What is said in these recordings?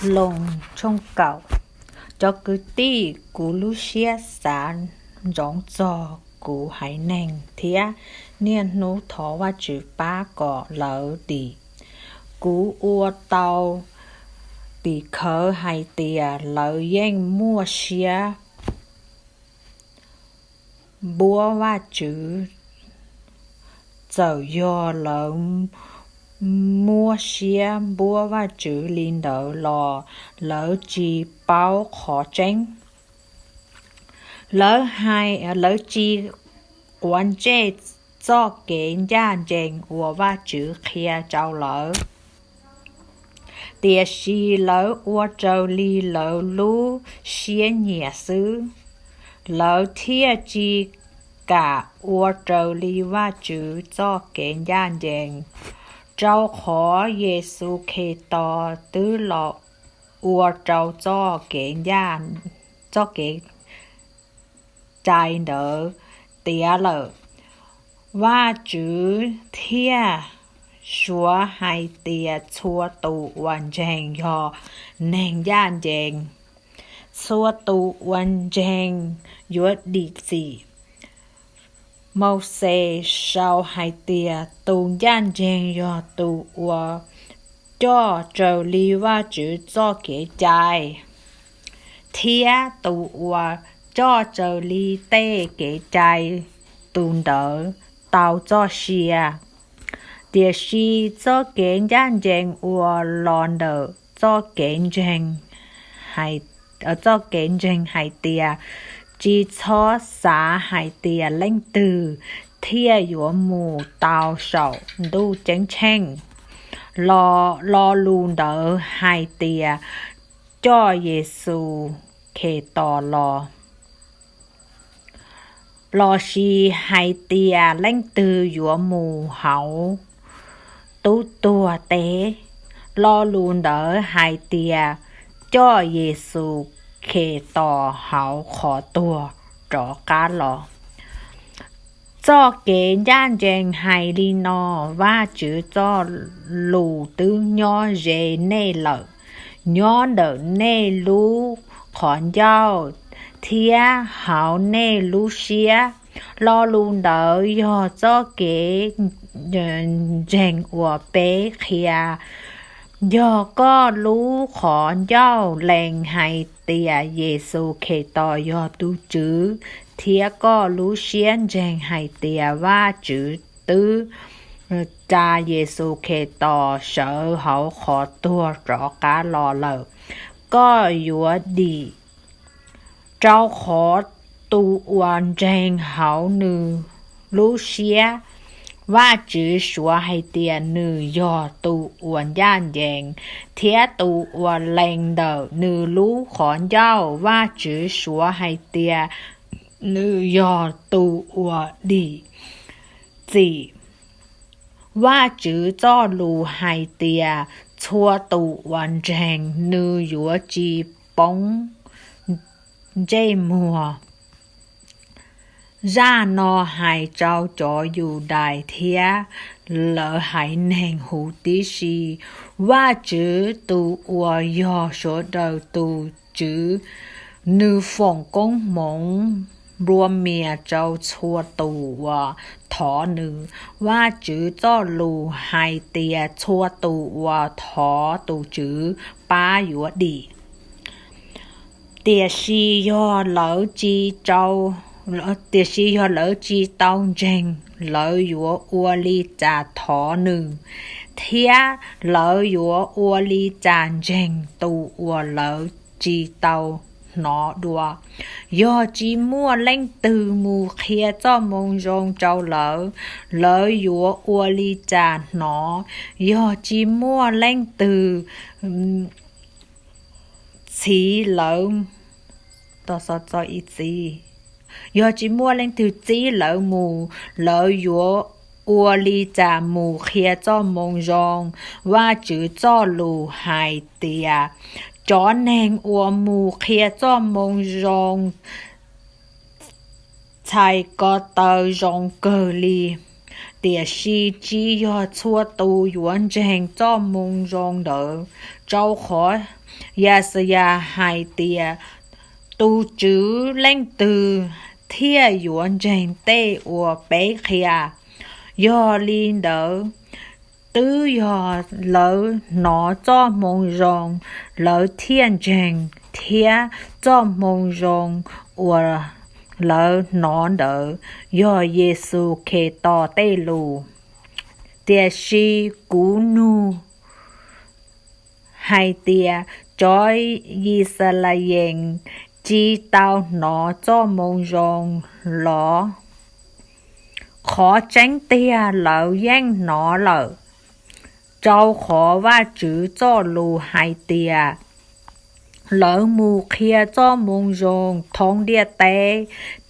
Loos tshooj kaum. Cov kwv tij, kuv lub siab xav ntsoov txog kuv haiv neeg thiab niaj hnub thov Vajtswv pab kom lawv dim. Kuv ua tau tim khawv hais tias lawv yeej muaj siab npuab Vajtswv. Txawm yog lawv muab siab npuab Vajtswv li ntawd los lawv tsis paub qhov tseeb. Lawv tsis quav ntsej txoj kev ncaj ncees uas Vajtswv qhia rau lawv, tiam sis lawv ua raws li lawv lub siab nyiam xwb. Lawv thiaj tsis kam ua raws li Vajtswv txoj kev ncaj ncees, rau qhov Yexus Khetos twb los ua rau txoj kev ncaj, txoj kev cai ntawd tiav lawm. Vajtswv thiaj suav hais tias txhua tus uas ntseeg yog neeg ncaj ncees. Txhua tus uas ntseeg yuav dim txim. Mauxes sau hais tias tus ncaj ncees yog tus uas coj raws li Vajtswv txoj kev cai, thiab tus uas coj raws li tej kev cai, tus ntawd tau txoj sia. Tiam sis txoj kev ncaj ncees uas los ntawm txoj kev ntseeg, txoj kev ntseeg hais tias tsis txhob xav hais tias leej twg thiaj yuav mus tau saum ntuj ceeb tsheej. Lo lus ntawd hais tias coj Yexus Khetos los, lossis hais tias leej twg yuav mus hauv tub tuag teb. Lo lus ntawd hais tias coj Yexus Khetos hauv qhov tuag rov qab los. Txoj kev ncaj ncees hais li no: Vajtswv txoj lus twb nyob ze nej lawm, nyob ntawm nej lub qhov ncauj thiab hauv nej lub siab. Lo lus ntawd yog txoj kev ntseeg uas peb qhia. Yog koj lub qhov ncauj lees hais tias Yexus Khetos yog tus Tswv, thiab koj lub siab ntseeg hais tias Vajtswv twb tsa Yexus Khetos sawv hauv qhov tuag rov qab los lawm, koj yuav dim, rau qhov tus uas ntseeg hauv nws lub siab, Vajtswv suav hais tias nws yog tus uas ncaj ncees, thiab tus uas lees ntawm nws lub qhov ncauj, Vajtswv suav hais tias nws yog tus uas dim txim. Vajtswv txoj lus hais tias txhua tus uas ntseeg nws yuav tsis poob ntsej muag. Zaj no hais rau cov Yudais thiab lawv haiv neeg huv tib si. Vajtswv tus uas yog sawv daws tus Tswv, nws foom koob hmoov nplua mias rau txhua tus uas thov nws. Vajtswv txoj lus hais tias txhua tus uas thov tus Tswv pab yuav dim. Tiam sis yog lawv tsis, tiam sis yog lawv tsis tau ntseeg, lawv yuav ua li cas thov nws, thiab lawv yuav ua li cas ntseeg tus uas lawv tsis tau hnov dua? Yog tsis muaj leej twg mus qhia txoj moo zoo rau lawv, lawv yuav ua li cas hnov? Yog tsis muaj leej twg txib lawv, yog tsis muaj leej twg txib lawv mus, lawv yuav ua li cas mus qhia txoj moo zoo? Vajtswv txoj lus hais tias cov neeg uas mus qhia txoj moo zoo txhais ko taw zoo kawg li. Tiam sis tsis yog txhua tus yuav ntseeg txoj moo zoo ntawd, rau qhov Yaxayas hais tias, Tus Tswv leej twg thiaj yuav ntseeg tej uas peb qhia? Yog li ntawd, twb yog lawv hnov txoj moo zoo lawv thiaj ntseeg, thiab txoj moo zoo uas lawv hnov ntawd yog Yexus Khetos tej lus. Tiam sis kuv nug hais tias, Cov Yixalayees tsis tau hnov txoj moo zoo los? Qhov tseeb tiag, lawv yeej hnov lawm, rau qhov Vajtswv txoj lus hais tias, Lawv mus qhia txoj moo zoo thoob ntiaj teb,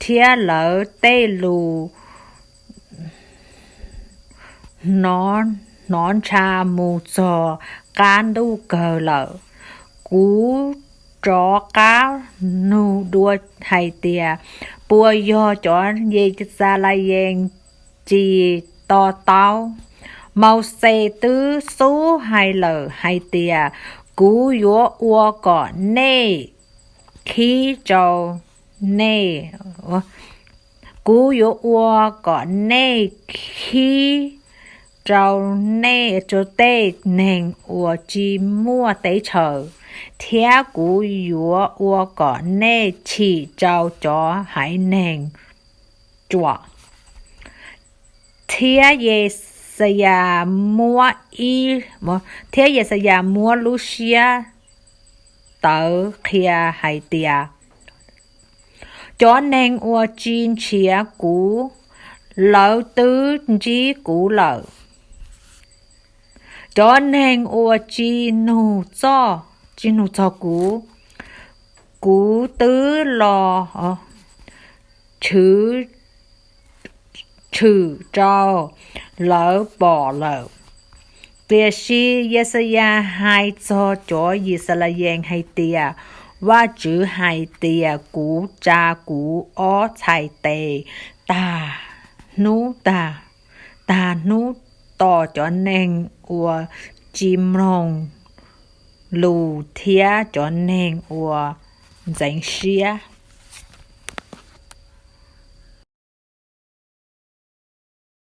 thiab lawv tej lus hnov ntsha mus txog qab ntuj kawg lawm. Kuv rov qab nug dua hais tias, Puas yog cov Yixalayees tsis to taub? Mauxes twb xub hais lawm hais tias, Kuv yuav ua kom nej khib rau nej, kuv yuav ua kom nej khib rau nej, rau tej neeg uas tsis muaj teb chaws, thiab kuv yuav ua kom nej chim rau cov haiv neeg ruam. Thiab Yaxayas muab ib, thiab Yaxayas muab lub siab tawv qhia hais tias, Cov neeg uas tsis nrhiav kuv, lawv twb ntsib kuv lawm. Cov neeg uas tsis nug txog, tsis nug txog kuv, kuv twb los tshwm rau lawv pom lawm. Tiam sis Yaxayas hais txog cov Yixalayees hais tias, Vajtswv hais tias, Kuv tsa kuv ob txhais tes tag hnub tag, tag hnub tos cov neeg uas tsis mloog lus thiab cov neeg uas ntxeev siab.